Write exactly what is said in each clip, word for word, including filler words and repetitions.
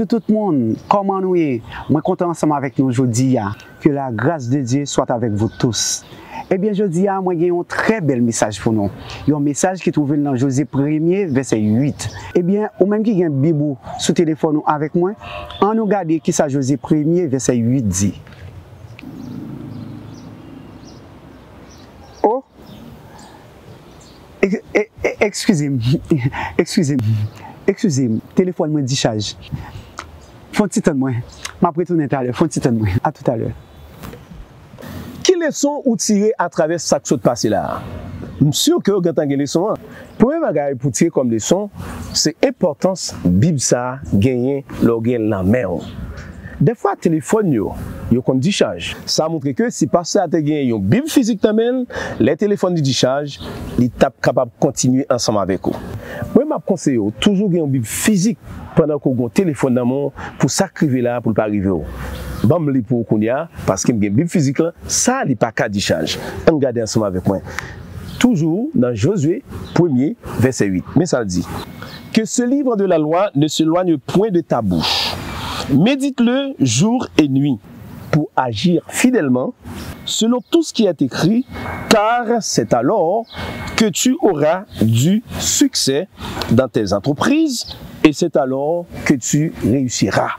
Tout moun, kòman nou ye? Mwen kontan ansanm avèk nou jodi a. Que la grâce de Dieu soit avec vous tous. Ebyen, jodi a, mwen gen yon trè bèl mesaj pou nou. Yon mesaj ki twouve l nan Jozye premye, vèsè uit. Ebyen, ou menm ki gen Bib ou sou telefòn ou avèk mwen, ann nou gade kisa Jozye premye, vèsè uit di. Oh! Ek- e- e- Eskize m. Eskize m. Eskize m. Telefòn mwen dichaj. Fon ti tann mwen. M ap retounen talè. Fon ti tann mwen. A toutalè. Ki leson ou tire atravè sa k sot pase la a? M si ke w gentan gen leson an. Premye bagay pou w tire kòm leson, se enpòtans Bib sa a genyen lè w gen l nan men w. Dèfwa, telefòn yo, yo konn dichaj. Sa montre ke si pastè a te gen yon Bib fizik nan men l, lè telefòn li dichaj, li t ap kapab kontinye ansanm avèk ou. Mwen, m ap konseye w toujou gen yon Bib fizik pandan ke w gen yon telefòn nan men w pou sa k rive la a pou l pa rive w. Ban m li pou ou kounye a, paske m gen Bib fizik lan, sa a li pa ka dichaj. Ann gade ansanm avèk mwen. Toujou nan Jozye premye, vèsè uit. Men sa l di. Que ce livre de la loi ne s'éloigne point de ta bouche. Médite-le jour et nuit pour agir fidèlement selon tout ce qui est écrit, car c'est alors que tu auras du succès dans tes entreprises et c'est alors que tu réussiras.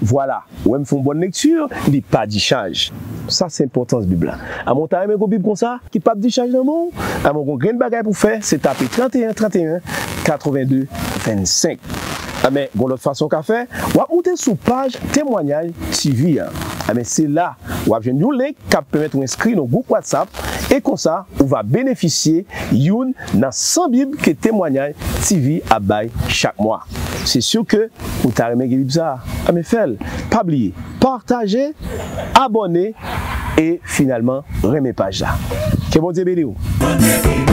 Voilà. Ou wè m fè yon bòn lekti, li pa dichaj. Sa se enpòtans Bib la. Amè w ta renmen gon Bib konsa, ki p ap dichaj nan men w? Amè w gon grenn bagay pou w fè, se tape trannteyen trannteyen katrevenndde vennsenk. Amè gon lòt fason w ka fè, w ap moute sou paj Temwanyaj T V a. Amè se la, w ap jwenn yon link k ap pèmèt ou enskri nan gwoup WhatsApp, e konsa, ou va benefisye youn nan san Bib ke Temwanyaj T V ap bay chak mwa. Se si ke ou ta renmen gen Bib sa a, anben fè l. Pa bliye, pataje, abòne e finalman renmen paj la. Ke Bondye beni w.